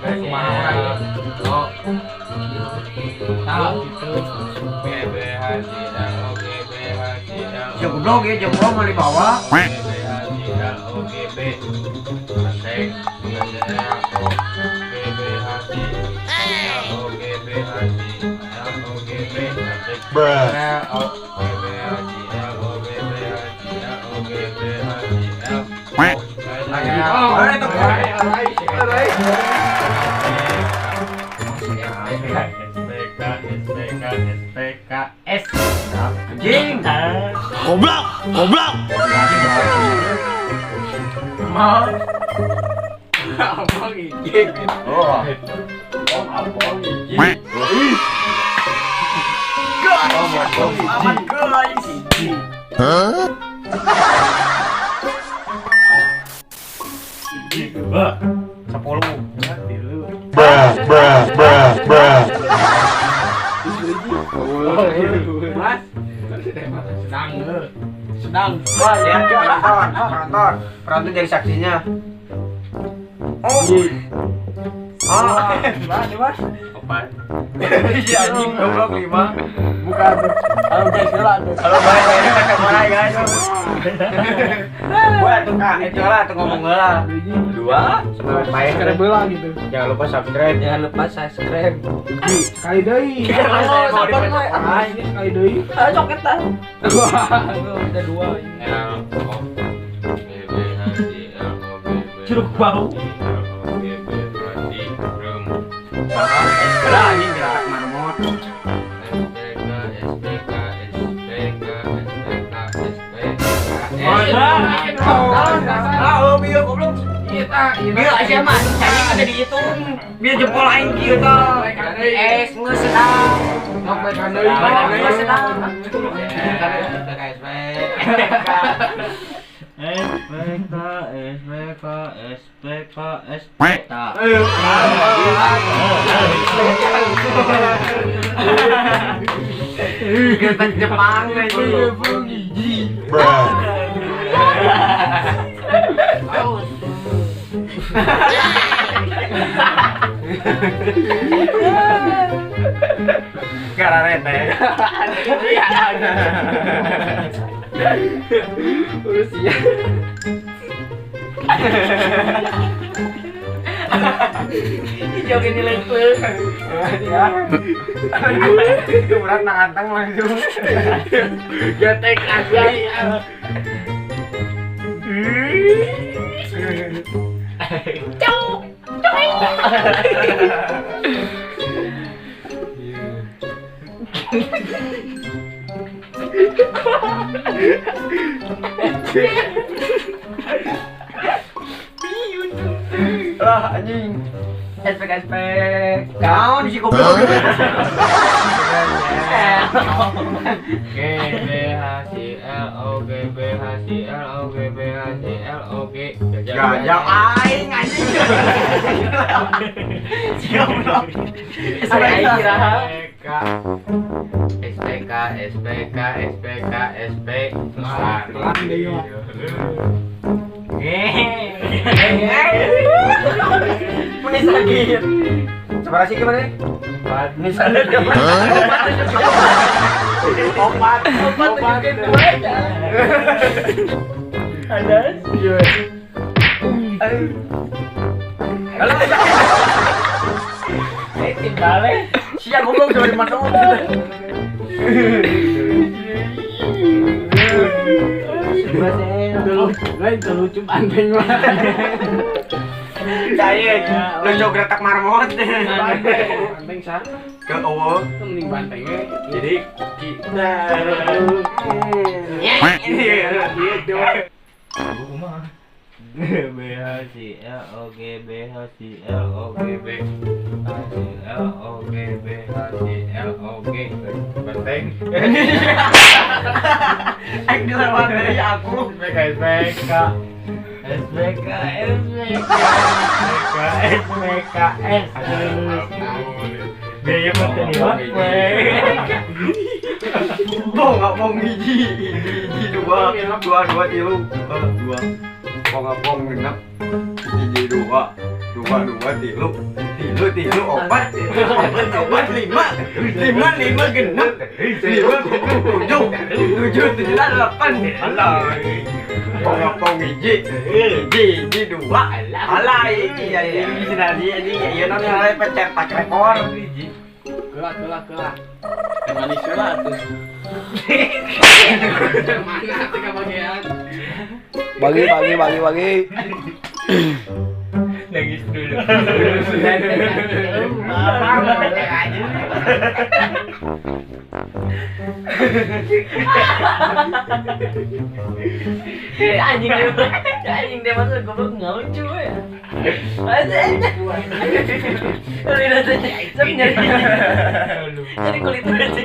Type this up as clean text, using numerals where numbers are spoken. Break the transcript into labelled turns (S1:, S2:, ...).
S1: Kumaha ya?
S2: O.
S1: Tah, gitu.
S2: B B H C L O G B H C L O
S3: Ya goblok ya, jempol mau dibawa.
S2: G B H C L O G B Banteng B C L O G B H C L O G B H C L O G B Banteng.
S4: Bruh.
S2: L O G B H C L O G B H C L O G B H C L
S3: Oh, itu.
S2: S P K S P K S P K S.
S3: Anjing.
S4: Goblok, goblok.
S1: Mau. Abang hiji.
S3: Oh.
S1: Abang hiji.
S3: Aman guys.
S4: Huh?
S2: Hiji, dua,
S3: 10.
S2: tilu.
S4: Bruh, bruh, bruh, bruh.
S1: Mas. Sedang. Sedang.
S3: Wah, ya, penonton, penonton, penonton jadi saksinya. Oh. Ah,
S1: Lima, lima.
S2: Empat.
S3: Iya anjing goblok 5.
S1: Bukan. Halo guys, lah tuh.
S3: Halo guys, ini kacau mulai guys. Gua tuh Kak, itu lah tuh ngomong lah.
S2: Dua.
S3: Sebelum main
S1: Sekali belah gitu.
S3: jangan lupa subscribe.
S5: Jangan lupa subscribe.
S1: Sekali deui.
S3: Oh,
S5: sabar we.
S1: Ah, ini sekali deui.
S5: Ah, coket ah.
S1: Wah, ada dua ini.
S2: L O G B H C L O G B
S5: Jeruk bau.
S2: L O G B H C Rum.
S3: Lah anjing geratak marmot.
S2: S P K S P K S P K S P K S P K S.
S3: Ah, oh bieu goblok.
S1: Iya tah, iya.
S3: Bieu sia mah cacing ada dihitung. Bieu jempol aing kieu tah. S geus sedang.
S1: Nok baik deui.
S3: Geus sedang.
S2: S P S P K S P K S P K S P K.
S3: Gertak Jepang anjing.
S4: Bruh.
S3: Kararete.
S5: Urus ya. Hijau ini level.
S3: Ya. Itu berat nangantang langsung.
S1: Getek asli.
S3: Lah anjing. SPK SPK. Naon si goblok.
S2: G B H C L O G B H C L O G B H C L O G.
S3: Gajah aing anjing. Si goblok.
S5: Aing kira.
S2: K S P K S P K S P K S P.
S1: Pelan deui mah.
S3: Meni sakit. Sabaraha sih gimana?
S2: Empat.
S3: Meni sakit. Opat.
S5: Opat tunjukin dua aja. Ada.
S3: Iya. Halo.
S5: Eh, timbale.
S3: Sia goblok dari mana?
S1: Lain lucu banteng mah.
S3: Cair, lucu geretak marmot.
S1: Banteng sah.
S3: Ke eueuh.
S1: Mending banteng we.
S2: Jadi kita
S1: Gitu.
S2: Kumaha? G B H C L O G B H C L O G B H C L O G B H C L O G banteng.
S3: Aing dilewat dari aku.
S2: S P K S P K S P K S P K S P K S Gaya mah teu
S3: Bong, bong hiji, hiji, hiji, dua, dua, dua, tilu, dua. Bong, bong, genep, hiji, dua. 2 2 3 3 3 4 4 4 5 5 5 6 5 7 7 7 8. Alah. Pong hiji hiji hiji 2. Alah iya iya sinadi anjing ieu naon ngaran pencetak rekor.
S1: Kelah kelah kelah. Manis lah tuh. Mana tuh kebagian?
S4: Bagi bagi bagi bagi.
S2: Nangis dulu.
S5: Anjing anjing dia masuk goblok nggak lucu ya. Jadi kulit aja.